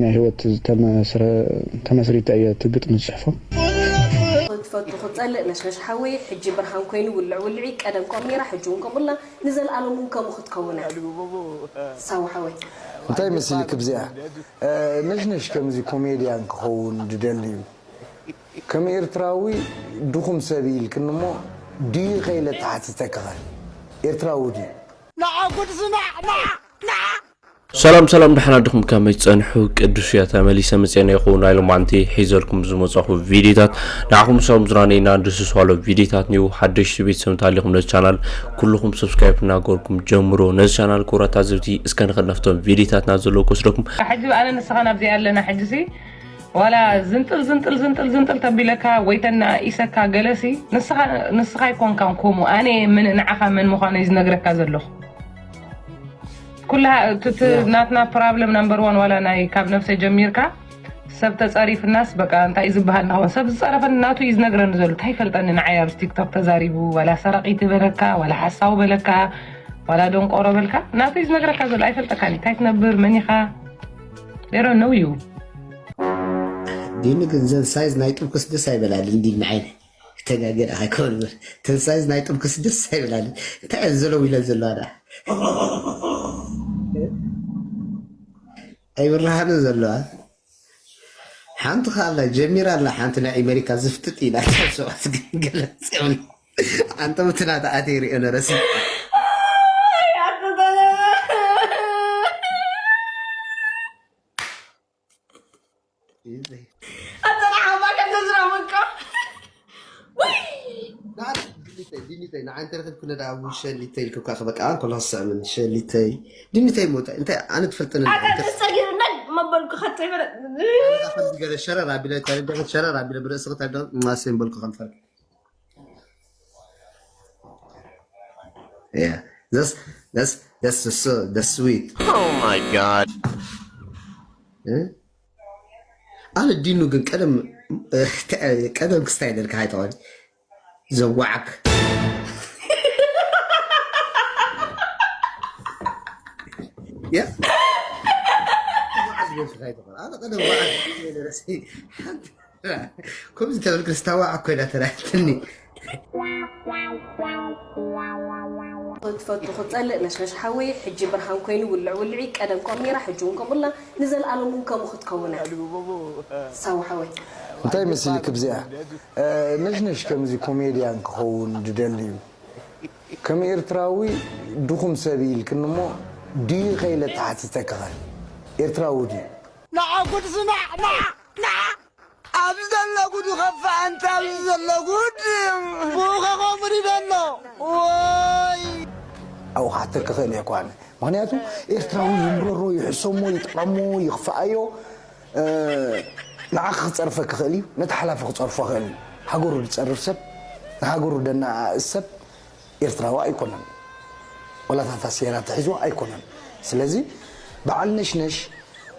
ናይ ህይወት ተመስረ- ተመስሪታ እየ እቲ ግጥሚ ዝፅሕፎ። ትፈቱ ክትጸልእ ነሽነሽ ሓወይ፣ ሕጂ ብርሃን ኮይኑ ውልዕ ውልዒ፣ ቀደም ከምኡ ነይራ፣ ሕጂ እውን ከምኡ ኣላ፣ ንዘለኣለም እውን ከምኡ ክትከውን እያ። ሳዋ ሓወይ። እንታይ መሲልክ ብዚኣ ነሽነሽ ከምዚ ኮሜድያን ክኸውን ድደሊ እዩ ከም ኤርትራዊ ድኹም ሰብ ኢልክን እሞ ድዩ ከይለ ተሓትተክኸ ኤርትራዊ ድዩ ንዓ ጉድ ስማዕ ንዓ ንዓ ሰላም ሰላም ደሓና ድኹም ከመይ ጸንሑ ቅዱስ እያ ተመሊሰ መጽኤና ይኹን ናይ ሎማዓንቲ ሒዘልኩም ዝመጻኹ ቪዲዮታት ንዓኹም ሰላም ዝራነይና ድስስ ዋሎ ቪዲዮታት ኒው ሓደሽቲ ቤተሰብ እንተሃሊኹም ነዚ ቻናል ኩልኹም ሰብስክራይብ እናገርኩም ጀምሮ ነዚ ቻናል ክቡራት ታዘብቲ እስከ ንኽድ ናብቶም ቪዲዮታትና ዘለዎ ክወስደኩም ሕጂ ኣነ ንስኻ ናብዚ ኣለና ሕጂ ሲ ዋላ ዝንጥል ዝንጥል ዝንጥል ዝንጥል ተቢለካ ወይ ተናኢሰካ ገለሲ ንስኻ ኣይኮንካን ኮሙ ኣነ ምን ንዓኻ መን ምዃነይ ዝነግረካ ዘለኹ ኩላ ናትና ፕራብለም ናምበር ዋን ዋላ ናይ ካብ ነብሰይ ጀሚርካ ሰብ ተፀሪፍናስ በቃ እንታይ እዩ ዝበሃል ንኸውን ሰብ ዝፀረፈኒ ናቱ እዩ ዝነግረኒ ዘሎ እንታይ ይፈልጠኒ ንዓይ ኣብዚ ቲክቶክ ተዛሪቡ ዋላ ሰረቒቲ በለካ ዋላ ሓሳዊ በለካ ዋላ ደንቆሮ በልካ ናቱ እዩ ዝነግረካ ዘሎ ኣይፈልጠካን እንታይ ትነብር መን ኢኻ ሮ ነው እዩ ዲኒ ግን ዘን ሳይዝ ናይ ጥብክስ ደስ ኣይበላልን ዲኒ ዓይነ ተጋገ ዳ ከይኮን እምበር ተን ሳይዝ ናይ ጥብክስ ደስ ኣይበላልን እንታይ እየን ዘለው ኢለን ዘለዋ ዳ ኣይብርሃንን ዘለዋ ሓንቲ ከኣላ ጀሚራ ኣላ ሓንቲ ናይ ኣሜሪካ ዝፍጥጥ ኢላ ሰባት ገለጽ ኣንተ ምትናታ ኣተይ ሪኦ ነረሲ ዲኒተይ ንዓንተ ረክብኩ ነዳ ሸሊተይ ኢልኩካ ክበቃ ከሎ ክስዕምን ሸሊተይ ዲኒተይ ሞታ እንታይ ኣነ ትፈልጥኒ ኣታ ተሰጊርና መበልኩ ከተ ይበለ ገለ ሸረር ኣቢለ ተረደፈት ሸረር ኣቢለ ብርእስኺ ተደ ማሰን በልኩ ከንፈር Yeah, that's that's that's the so the sweet. Oh my god. ኣነ ዲኑ ግን ቀደም ቀደም ክስታይ ደልካ ሃይተዋል ዘዋዓክ ከምዚ ተበልክ ስታዋዕ ኮይና ተራትኒ ትፈቱ ክጸልእ ነሽነሽ ሓወይ ሕጂ ብርሃን ኮይኑ ውልዕ ውልዒ ቀደም ከም ነራ ሕጂ እውን ከምኡ ኣላ ንዘለኣለም እውን ከምኡ ክትከውን እያ ሳዋ ሓወይ እንታይ መሲልክ ብዚኣ ነሽነሽ ከምዚ ኮሜድያን ክኸውን ድደሊ እዩ ከም ኤርትራዊ ድኹም ሰብ ኢልክን እሞ ድዩ ከይለ ተሓትተክኸ ኤርትራዊ ድዩ ንዓ ጉድ ስማዕ ንዓ ንዓ ኣብዚ ዘሎ ጉድ ይኸፍእ ኣንተ ኣብዚ ዘሎ ጉድ ብኡ ከኸምር ይደሎ ወይ ኣብኡ ክሓተኪ ክእል እየ ኳነ ምክንያቱ ኤርትራዊ ይምረሮ ይሕሰሞ ይጥቐሞ ይኽፍኣዮ ንዓኺ ክፀርፈ ክኽእል እዩ ነቲ ሓላፊ ክፀርፎ ክእል እዩ ሃገሩ ዝፀርፍ ሰብ ንሃገሩ ደናኣእስ ሰብ ኤርትራዊ ኣይኮነን ወላታታ ሴራ ተሒዝዋ ኣይኮነን ስለዚ በዓል ነሽነሽ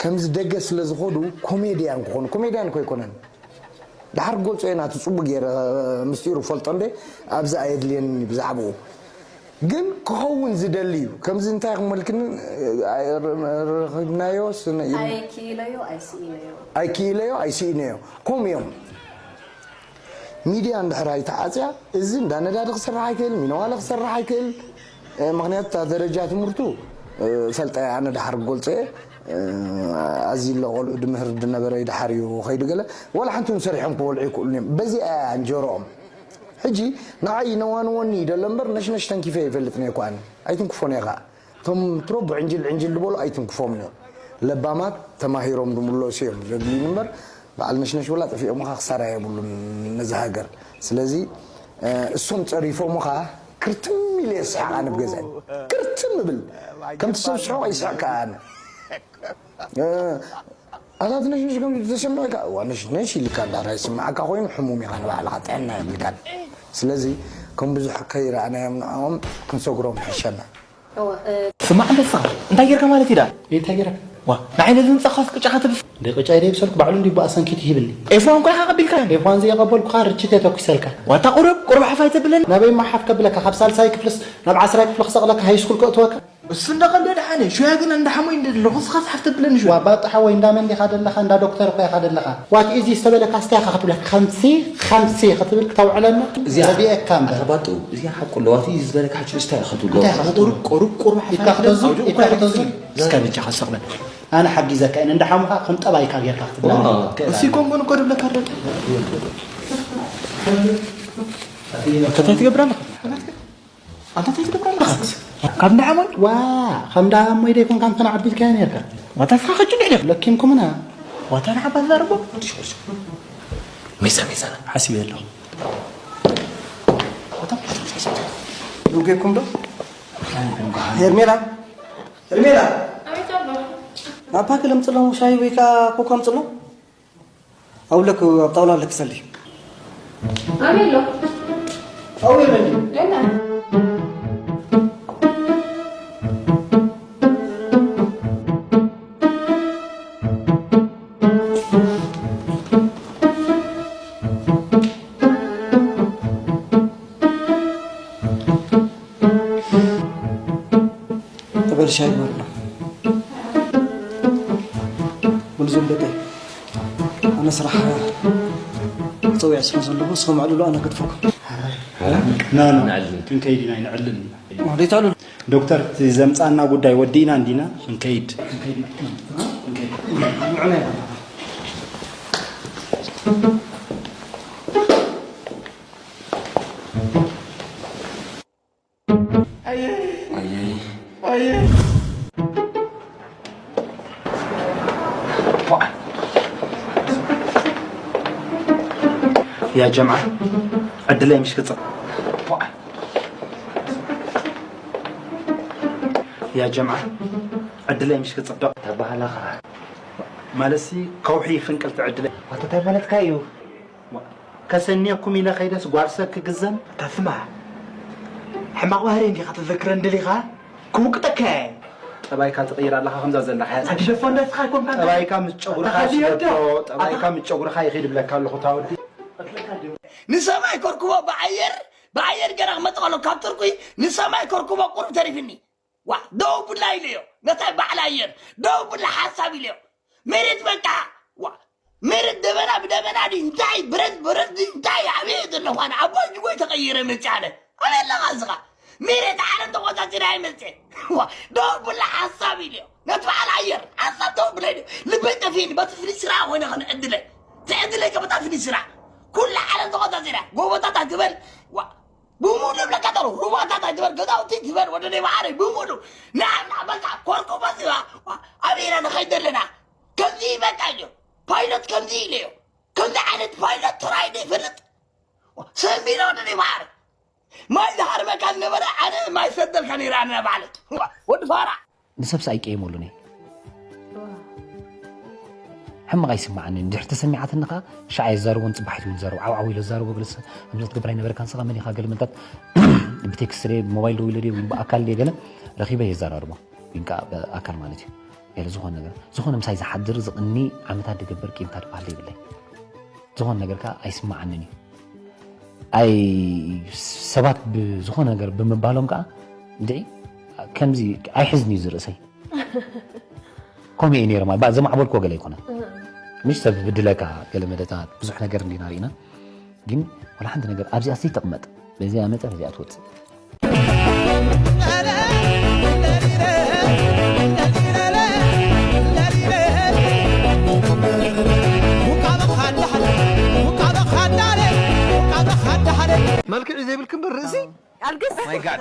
ከምዚ ደገ ስለ ዝኾዱ ኮሜድያን ክኾኑ ኮሜድያን እኮ ኣይኮነን ድሓር ክገልጾ እየ ናቱ ጽቡቅ ገይረ ምስጢሩ ፈልጦ እንደ ኣብዚ ኣየድልየኒ ብዛዕባኡ ግን ክኸውን ዝደሊ እዩ ከምዚ እንታይ ክመልክኒ ረኺብናዮ ኣይክኢለዮ ኣይስኢነዮ ኣይክኢለዮ ኣይስኢነዮ ከምኡ እዮም ሚድያ እንድሕር ኣይተዓፅያ እዚ እንዳ ነዳዲ ክሰርሕ ኣይክእል ሚነዋለ ክሰርሕ ኣይክእል ምክንያቱ እታ ደረጃ ትምህርቱ ፈልጠ ኣነ ድሓር ክገልፀ ኣዚ ለቆልዑ ድምህር ድነበረ ድሓር እዩ ከይዱ ገለ ዋላ ሓንቲ እውን ሰሪሖም ክበልዑ ይክእሉ እዮም በዚኣ እንጀሮኦም ሕጂ ንዓይ ነዋንወኒ ይደሎ እምበር ነሽነሽ ተንኪፈ ይፈልጥ ነይኳ ኣነ ኣይትንክፎ ነይኻ እቶም ትረቡ ዕንጅል ዕንጅል ዝበሉ ኣይትንክፎም ነይሩ ለባማት ተማሂሮም ዝምለሱ እዮም ዘድልዩን እምበር በዓል ነሽነሽ ወላ ጠፊኦምኻ ክሳራ የብሉን ነዚ ሃገር ስለዚ እሶም ፀሪፎምኻ ክርትም ኢለ የስሕቕ ኣነ ብገዛይ ክርትም እብል ከምቲ ሰብ ስሕቕ ይስሕቕ ከዓ ኣነ ኣታት ነሽነሽ ከም ተሰምዐካ እዋ ነሽነሽ ኢልካ እንዳራ ይስምዓካ ኮይኑ ሕሙም ኢኻ ንባዕልኻ ጥዕና የብልካን ስለዚ ከም ብዙሕ ከይረኣናዮም ንዕኦም ክንሰግሮም ይሕሸና ስማዕ ኣንበሳ እንታይ ጌርካ ማለት እዩ ዳ እንታይ ጌርካ ዋ ንዓይ ነዚ ምጻኻ ቅጫኻ ትብስ እንደ ቅጫ ኢደ ይብሰልኩ ባዕሉ እንዲ ባእ ሰንኪት ይህብኒ ኤፍዋን ኮ ኢኻ ቀቢልካ ኤፍዋን ዘይቀበልኩኻ ርችት የተኩሰልካ ዋታ ቁሩብ ቁሩብ ሓፍ ኣይተብለኒ ናበይ ማሓፍ ከብለካ ካብ ሳልሳይ ክፍልስ ናብ ዓስራይ ክፍሊ ክሰቕለካ ሃይስኩል ከእትወካ እሱ እንዳቐልደ ደሓነ፣ ሽያ ግን እንዳሓሞይ እንደ ለኹስ ኻስ ሓፍተ ብለን ሽያ። ዋ፣ ባጣ ሓወይ፣ እንዳ መን ዲኻ ደለኻ? እንዳ ዶክተር እኮ ኢኻ ደለኻ። ዋት ኢዚ ዝተበለካ ኣስተያኻ ክትብለካ፣ ከምሲ፣ ከምሲ ክትብል ክተውዕለና እዚኣ ረድኤካ እምበር። ኣታ ባጡ፣ እዚኣ ሓቁ ኣለዋ። እቲ ዝበለካ ሕጂ እንታይ ኢኻ ትብሎ? እንታይ ኢኻ ክትብሎ? ቁሩብ፣ ቁሩብ፣ ቁሩብ ኢካ ሓፋሽ ክትወስድ፣ ኣውዲኡ ኢካ እኳ ክትወስድ። ኣይትወስድን። እስከ በጃኻ ስቕ በል። ኣነ ሓጊዘካ እየ፣ እንዳ ሓሙኻ ከም ጠባይካ ጌርካ ክትብላ ዋ። ትኽእል እሲ ኣለኻ። ኮንጎን እኮ ድብለካ ኣሎ። እንታይ ትገብር ኣለኻ? ኣንታ እንታይ ትገብር ኣለኻ? ካብ እንዳ ሓሞይ? ዋ፣ ከም እንዳ ሓሞይ ደይኮንካ እንተ ንዓቢትካዮ ኔርካ። ዋታ ስኻ ከጭ ልዕሊ። ለኪምኩምና። ዋታ ንዓባ ትዛረቦ? ሜሳ፣ ሜሳ። ሓሲበ ኣለኹ። ጌርኩም ዶ? ሄርሜላ፣ ሄርሜላ። ኣቤት ኣቦ። ናብ ፓክ ለምጽሎም ሻሂ ወይ ከኣ ኮካ ኣምጽሎም። ኣውለክ ኣብ ጣውላ ኣለክ ሰሊ። ኣበይ ኣሎ? ኣው የለን። ደህና። ተበል ሻይ ግበርና። ሙሉ ዞም ደቀይ፣ ኣነ ስራሕ ክፀውዕ ስለ ዘለኹ፣ ንስኹም ኣዕልሉ፣ ኣነ ገድፈኩም። ና፣ ና፣ ንዕልል። ክንከይድ ኢና፣ ኣይንዕልልን። ወዴት ኣሉ? ዶክተር፣ እቲ ዘምፃና ጉዳይ ወዲእና እንዲና፣ ክንከይድ። ክንከይድ። ኣየይ። ኣየይ። ኣየይ። ያ ጀምዓ፣ ዕድለይ ምሽ ክጽ-፣ ያ ጀምዓ፣ ዕድለይ ምሽ ክጽብቕ ተባህላ ኸዓ። ማለትሲ፣ ከውሒ ፍንቅልቲ ዕድለይ። ኣታ እንታይ ማለትካ እዩ? ከሰንየኩም ኢለ ከይደስ ጓርሰ ክግዘም? ኣታ ስማ፣ ሕማቕ ባህሪ እንዲኻ ተዘክረን ደሊኻ? ክውቅጠካ እየ። ጠባይካ ትቕይር ኣለኻ ከምዛ ዘለኻ። ኣግደፎ እንዳስኻ ኣይኮንካን። ጠባይካ ምስ ጨጉርኻ ኣታ ስደዶ፣ ኻልዮ ጠባይካ ኣታ ምስ ጨጉርኻ ይኺድ ብለካ ኣለኹ ታወዲ። ንሰማይ ከርክቦ ብኣየር፣ ብኣየር ገና ክመጽእ ከሎ ካብ ቱርኪ ንሰማይ ከርክቦ ቁሩብ ተሪፍኒ። ዋ፣ ደው ብላ ኢለዮ። ነታ በዓል ኣየር፣ ደው ብላ ሓሳብ ኢለዮ። መሬት በቃ፣ ዋ፣ መሬት ደበና ብደበና ድዩ? እንታይ ብረት ብረት ድዩ? እንታይ ኣበይ ዘለኹ ኣነ? ኣቦይ ጅቦይ ተቐይረ መፅእ ኣነ። ኣበይ ኣለኻ እስኻ? መሬት ዓለም ተቖፃፂራ እየ መፅእ። ዋ፣ ደው ብላ ሓሳብ ኢለዮ። ነቲ በዓል ኣየር፣ ሓሳብ ደው ብላ ኢለዮ። ልበይ ጠፊእኒ፣ በቲ ፍልስራ ኮይነ ከነ ዕድለይ። ትዕድለይ ከበታ ፍልስራ። ኩላ ዓለም ተቖፃፂራ። ጎቦታት ኣይትበል። ዋ፣ ብሙሉ ይብለካ ተሎ፣ ሩባታት ኣይትበል፣ ገዛውቲ ትበል፣ ወደ ደይ ባሕሪ ብሙሉ። ንዓና በቃ ኮርኮ በዚዋ፣ ኣበይና ንኸይድ ኣለና? ከምዚ በቃ ኢልዮ። ፓይሎት ከምዚ ኢልዮ። ከምዚ ዓይነት ፓይሎት ተራይ ዘይፈልጥ። ሰንቢና ወደ ደይ ባሕሪ። ማይ ዝሃርመካ ዝነበረ ኣነ ማይ ሰደልካ ነይረ ኣነ ባዕለይ። ወዲ ፋራ። ንሰብስ ኣይቀየመሉን እየ። ሕማቕ ኣይስምዓንን። እንድሕር ተሰሚዓትኒ ከኣ ንሻዕ ኣይዛረቦን፣ ጽባሒት እውን ይዛረቦ። ዓው ዓው ኢለ ዝዛረቦ ገለ ስ-፣ ከምዚ ክትገብር ኣይነበረካን ንስኻ መን ኢኻ ገለ መልታት ብቴክስት ድየ፣ ብሞባይል ደዊለ ድየ፣ ወይ ብኣካል ድየ ገለ ረኺበ እየ ዝዛራርቦ። ግን ከኣ ብኣካል ማለት እዩ። ገለ ዝኾነ ነገር፣ ዝኾነ ምሳይ ዝሓድር ዝቕኒ ዓመታት ዝገብር ቂምታ ዝበሃል የብለይ። ዝኾነ ነገር ከኣ ኣይስምዓንን እዩ። ኣይ ሰባት ብዝኾነ ነገር ብምባሎም ከኣ እንድዒ ከምዚ ኣይሕዝን እዩ ዝርእሰይ። ከምኡ እየ ነይረ ማለት፣ ባ-፣ ዘማዕበልክዎ ገለ ኣይኮነን። ምሽ ሰብ ብድለካ ገለ መደታት ብዙሕ ነገር እንዲና ርኢና። ግን ወላ ሓንቲ ነገር ኣብዚኣ ዘይተቕመጥ፣ በዚኣ መጸ፣ በዚኣ ትወጽእ። መልክዕ እዩ ዘይብልክን በር ርእሲ። ኣልግስ። My God።